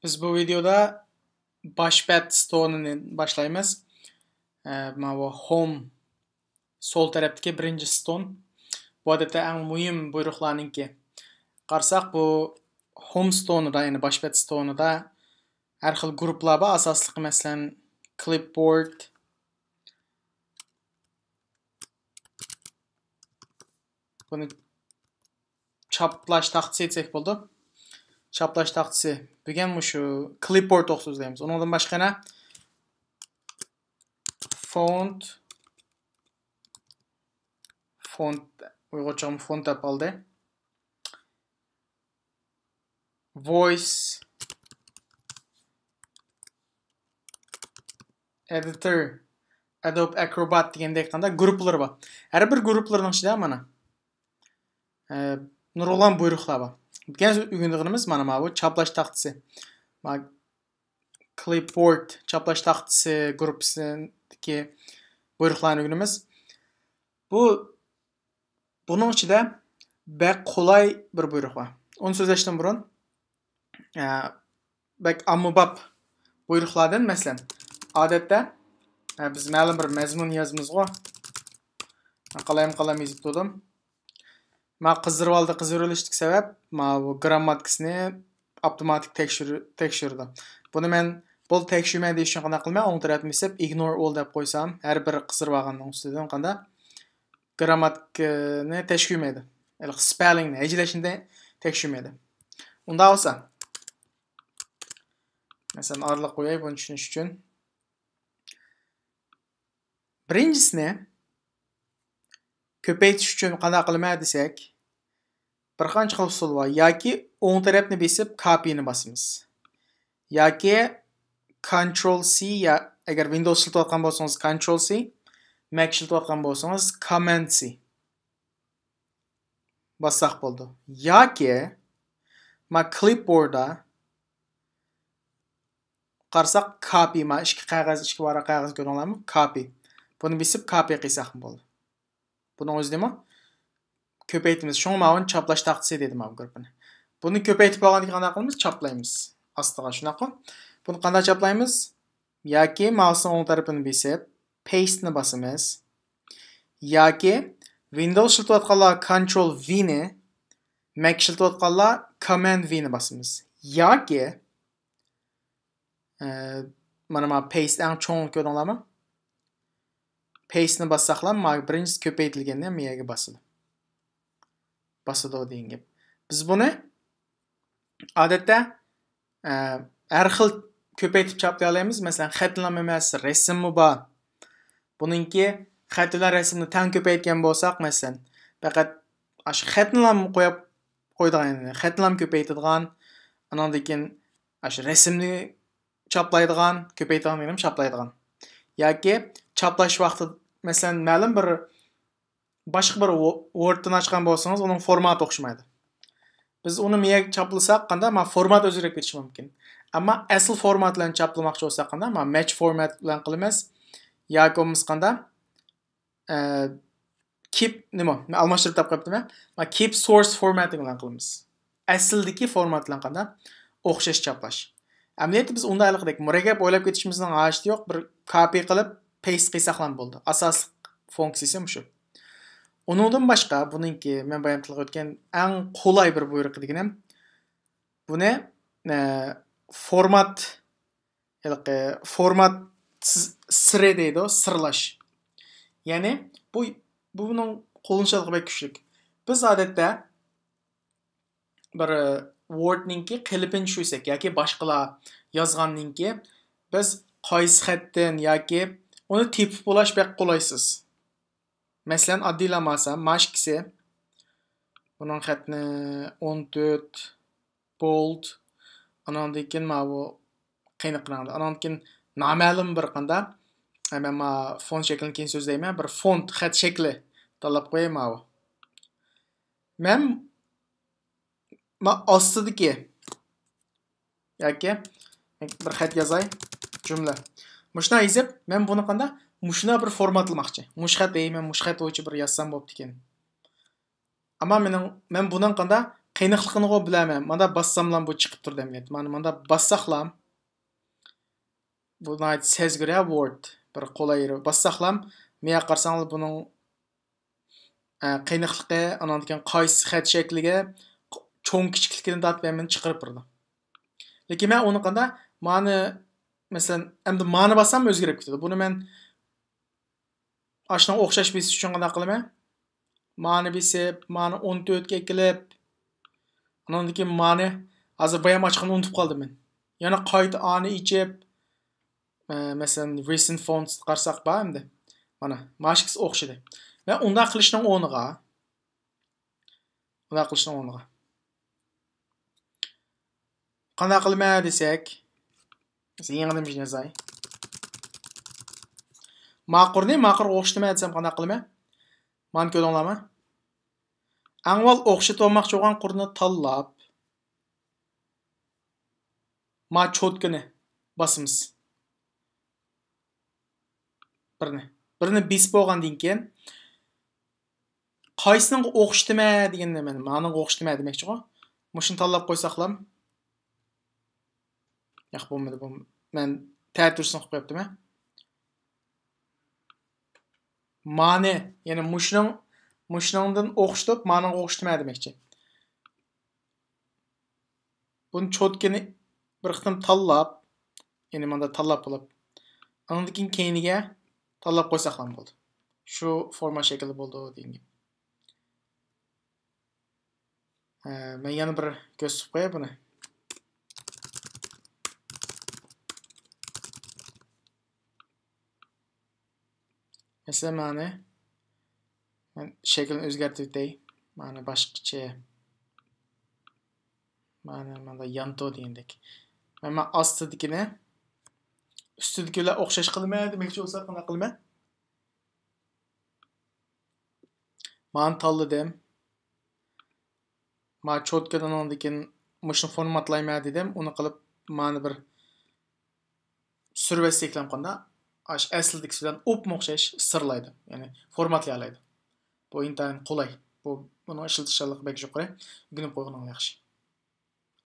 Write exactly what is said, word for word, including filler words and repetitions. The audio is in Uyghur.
بىز بۇ ۋىدېودا باش بەت ستونىنى باشلايمىز. ئە، ماۋۇ ھوم سول تەرەپتىكى بىرىنچى ستون. بۇ ئادەتتە ئەڭ مۇھىم بۇيرۇقلارنىڭكى. قارىساق، بۇ ھوم ستونىدا، يەنى باش بەت ستونىدا ھەر خىل گۇرۇپپىلار بار. ئاساسلىقى، مەسىلەن، كلىپبورد. بۇنى چاپلاش تاختىسى دېسەك بولىدۇ. چاپلاش تاختىسى. بۈگۈن مۇشۇ كلىپبورد توغرىسىدا سۆزلەيمىز. ئۇنىڭدىن باشقا يەنە فونت، فونت، ئۇيغۇرچىغىمۇ فونت دەپ ئالدى. ۋويس ئېدىتور، ئەدوب ئەكروبات دېگەندەك قانداق گۇرۇپپىلىرى بار. ھەر بىر گۇرۇپپىلىرىنىڭ ئىچىدە مانا، ئە، نۇرغۇنلىغان بۇيرۇقلار بار. بۈگۈن ئۆگىنىدىغىنىمىز مانا ماۋۇ چاپلاش تاختىسى. ما-، كلىپبورد چاپلاش تاختىسى گۇرۇپپىسىدىكى بۇيرۇقلارنى ئۆگىنىمىز. بۇ، بۇنىڭ ئىچىدە بەك قولاي بىر بۇيرۇق بار. ئۇنى سۆزلەشتىن بۇرۇن، ئە، بەك ئاممىباب بۇيرۇقلاردىن، مەسىلەن، ئادەتتە، ئە، بىز مەلۇم بىر مەزمۇن يازىمىزغۇ. قالايمۇ قالايمۇ يېزىپ تۇردۇم. ما قىزدۇرۇۋالدى، قىزدۇرۇۋېلىشتىكى سەۋەب، ما بۇ گىرامماتىكىسىنى ئاپتوماتىك تەكشۈر-، تەكشۈرىدۇ. بۇنى مەن بولدى تەكشۈرمەي دېيىش ئۈچۈن قانداق قىلىمەن؟ ئوڭ تەرەپنى بېسىپ، ئىگنور ئول دەپ قويسام، ھەر بىر قىزدۇرۇۋالغاننىڭ ئۈستىدىن قانداق؟ گىرامماتىكىنى تەكشۈرمەيدۇ. ھېلىقى سپېللىڭنى، ھەجىلەشنى تەكشۈرمەيدۇ. ئۇنداق بولسا، مەسىلەن، ئارىلىق قوياي بۇنى چۈشىنىش ئۈچۈن. بىرىنچىسىنى كۆپەيتىش ئۈچۈن قانداق قىلىمەن دېسەك، بىر قانچە خىل ئۇسۇل بار. ياكى ئوڭ تەرەپنى بېسىپ، كاپىنى باسىمىز. ياكى كونترول سى، يا ئەگەر ۋىندوۋس ئىشلىتىۋاتقان بولسىڭىز، كونترول سى، مەك ئىشلىتىۋاتقان بولسىڭىز، كوماند سى باسساق بولىدۇ. ياكى ما كلىپبورددا قارىساق، كاپى، ما ئىككى قەغەز، ئىككى ۋاراق قەغەز كۆردۈڭلارمۇ؟ كاپى. بۇنى بېسىپ، كاپى قىلساقمۇ بولىدۇ. بۇنىڭ ئۆزىدىمۇ كۆپەيتىمىز. شۇڭا ماۋۇنى چاپلاش تاختىسى دېدى ماۋۇ گۇرۇپپىنى. بۇنى كۆپەيتىپ بولغاندىن كېيىن قانداق قىلىمىز؟ چاپلايمىز. ئاستىغا، شۇنداققۇ؟ بۇنى قانداق چاپلايمىز؟ ياكى ماۋسنىڭ ئوڭ تەرىپىنى بېسىپ، پېيستنى باسىمىز. ياكى ۋىندوۋس ئىشلىتىۋاتقانلار كونترول ۋىنى، مەك ئىشلىتىۋاتقانلار كوماند ۋىنى باسىمىز. ياكى، ئە، مانا، مانا پېيست ئەڭ چوڭ كۆردۈڭلارمۇ؟ پېيستنى باسساقلا، ما بىرىنچىسى كۆپەيتىلگەندە ما يەرگە باسىدۇ. باسىدۇ دېگەن گەپ. بىز بۇنى ئادەتتە، ئە، ھەر خىل كۆپەيتىپ چاپلىيالايمىز. مەسىلەن، خەتنىلا ئەمەس، رەسىممۇ بار. بۇنىڭكى خەت بىلەن رەسىمنى تەڭ كۆپەيتكەن بولساق، مەسىلەن، پەقەت ئاشۇ خەتنىلا قويۇپ قويىدىغان، يەنى خەتنىلا كۆپەيتىدىغان، ئاناندىن كېيىن ئاشۇ رەسىمنى چاپلايدىغان، كۆپەيتىدىغان دېگىنىم چاپلايدىغان. ياكى چاپلاش ۋاقتى، مەسىلەن، مەلۇم بىر باشقا بىر ۋو-، ۋوردتىن ئاچقان بولسىڭىز، ئۇنىڭ فورماتى ئوخشىمايدۇ. بىز ئۇنى مىيەگە چاپلىساق، قانداق، ما، فورمات ئۆزگىرىپ كېتىشى مۇمكىن. ئەمما ئەسلى فورمات بىلەن چاپلىماقچى بولساق، قانداق، ما، مەتچ فورمات بىلەن قىلىمىز. ياكى بولمىسا قانداق، ئە، كىپ، نېمە، مەن ئالماشتۇرۇپ دەپ قويۇپتىمەن. ما، كىپ سورس فورماتىنگ بىلەن قىلىمىز. ئەسلىدىكى فورمات بىلەن قانداق، ئوخشاش چاپلاش. ئەمەلىيەتتە بىز ئۇنداق ھېلىقىدەك مۇرەككەپ ئويلاپ كېتىشىمىزنىڭ ھاجىتى يوق. بىر كاپى قىلىپ، پېيست قىلساقلا بولىدۇ. ئاساسلىق فۇنكسىيىسى مۇشۇ. ئۇنىڭدىن باشقا، بۇنىڭكى مەن بايام تىلغا ئۆتكەن ئەڭ قولاي بىر بۇيرۇقى دېگىنىم، بۇنى، ئە، فورمات، ھېلىقى فورمات س-، سىرى دەيدۇ، سىرلاش. يەنى بۇ، بۇنىڭ قوللىنىشى بەك كۈچلۈك. بىز ئادەتتە بىر، ئە، ۋوردنىڭكى قېلىپىنى چۈشۈرسەك ياكى باشقىلار يازغاننىڭكى، بىز قايسى خەتتىن ياكى ئۇنى تېپىپ بولاش بەك قولايسىز. مەسىلەن، ئاددىيلام ئالسام، ماشكىسى، بۇنىڭ خەتنى ئون تۆت، بولد، ئاناندىن كېيىن ماۋۇ قېنى قاراڭلار. ئاناندىن كېيىن نامەلۇم بىر قاندا، مەن ما فونت شەكلىنى كېيىن سۆزلەيمەن، بىر فونت، خەت شەكلى تاللاپ قوياي ماۋۇ. مەن ما ئاستىدىكى ياكى بىر خەت يازاي، جۈملە. مۇشۇنداق يېزىپ، مەن بۇنى قانداق؟ مۇشۇنداق بىر فورماتلىماقچى. مۇشۇ خەت دەيمەن، مۇشۇ خەت بويىچە بىر يازسام بوپتىكەن. ئەمما مېنىڭ، مەن بۇنىڭ قانداق؟ قېنىقلىقىنىغۇ بىلەلمەن. مانا باسساملام بۇ چىقىپ تۇر دەمگە. مانا مانا باسساقلام. بۇ ناھايىتى سەزگۈر ھە، ۋورد. بىر قولاي يېرى. باسساقلام، مېياق قارىساڭلار بۇنىڭ، ئە، قېنىقلىقى، ئاناندىن كېيىن قايسى خەت شەكلىگە چوڭ كىچىكلىكىنى دەپ ھەممىنى چىقىرىپ بېرىدۇ. لېكىن مەن ئۇنى قاندا، مانى، مەسىلەن، ئەمدى مانى باسسام ئۆزگىرىپ كېتىدۇ. بۇنى مەن ئاشۇنىڭغا ئوخشاش بېسىش ئۈچۈن قانداق قىلىمەن؟ مانى بېسىپ، مانى ئون تۆتكە ئەكېلىپ، ئاناندىن كېيىن مانى، ھازىر بايام ئاچقىنىنى ئۇنتۇپ قالدىم مەن. يەنە قايتا ئانى ئېچىپ، ئە، مەسىلەن، recent fonts قارىساق بار ئەمدى. مانا، ماشىكىسى ئوخشىدى. مەن ئۇنداق قىلىشنىڭ ئورنىغا، ئۇنداق قىلىشنىڭ ئورنىغا. قانداق قىلىمەن دېسەك، مەسىلەن، يېڭىدىن بىر يازاي. ماقۇرنى ماقۇرغا ئوخشىتىمەن دېسەم قانداق قىلىمەن؟ مانا كۆردۈڭلارمۇ؟ ئەڭ ئاۋۋال ئوخشىتىۋالماقچى بولغان قۇرنى تاللاپ، ما چوتكىنى باسىمىز. بىرنى. بىرنى بېسىپ بولغاندىن كېيىن، قايسىنىڭغا ئوخشىتىمەن دېگەندە مەن مانىڭغا ئوخشىتىمەن دېمەكچىغۇ. مۇشۇنى تاللاپ قويساقلام. ياق، بولمىدى، بولمىدى. مەن تەتۈرسىنى قىلىپ قويۇپتىمەن. مانى، يەنى مۇشۇنىڭ، مۇشۇنىڭدىن ئوخشىتىپ، مانىڭغا ئوخشىتىمەن دېمەكچى. بۇنى چوتكىنى بىر قېتىم تاللاپ، يەنى ماندا تاللاپ بولۇپ، ئاندىن كېيىن كەينىگە تاللاپ قويساقلام بولدى. شۇ فورما شەكلى بولدى دېگەن گەپ. ھە، مەن يەنە بىر كۆرسىتىپ قوياي بۇنى. مەسىلەن، مانى مەن شەكلىنى ئۆزگەرتىۋېتەي. مانى باشقىچە. مانى ماندا يانتو دېگەندەك. مەن، مەن ئاستىدىكىنى ئۈستىدىكى بىلەن ئوخشاش قىلىمەن دېمەكچى بولسا، قانداق قىلىمەن؟ مانى تاللىدىم. ما چوتكىدىن ئاندىن كېيىن مۇشۇنى فورماتلايمەن دېدىم. ئۇنى قىلىپ، مانى بىر سۈرۈۋەتسەكلەم قانداق؟ ئاش ئەسلىدىكىسى بىلەن ئوپمۇ ئوخشاش سىرلايدۇ. يەنى فورماتلىيالايدۇ. بۇ ئىنتايىن قولاي. بۇ، بۇنىڭ ئىشلىتىشچانلىقى بەك يۇقىرى. ئۆگىنىپ قويغىنىڭ ياخشى.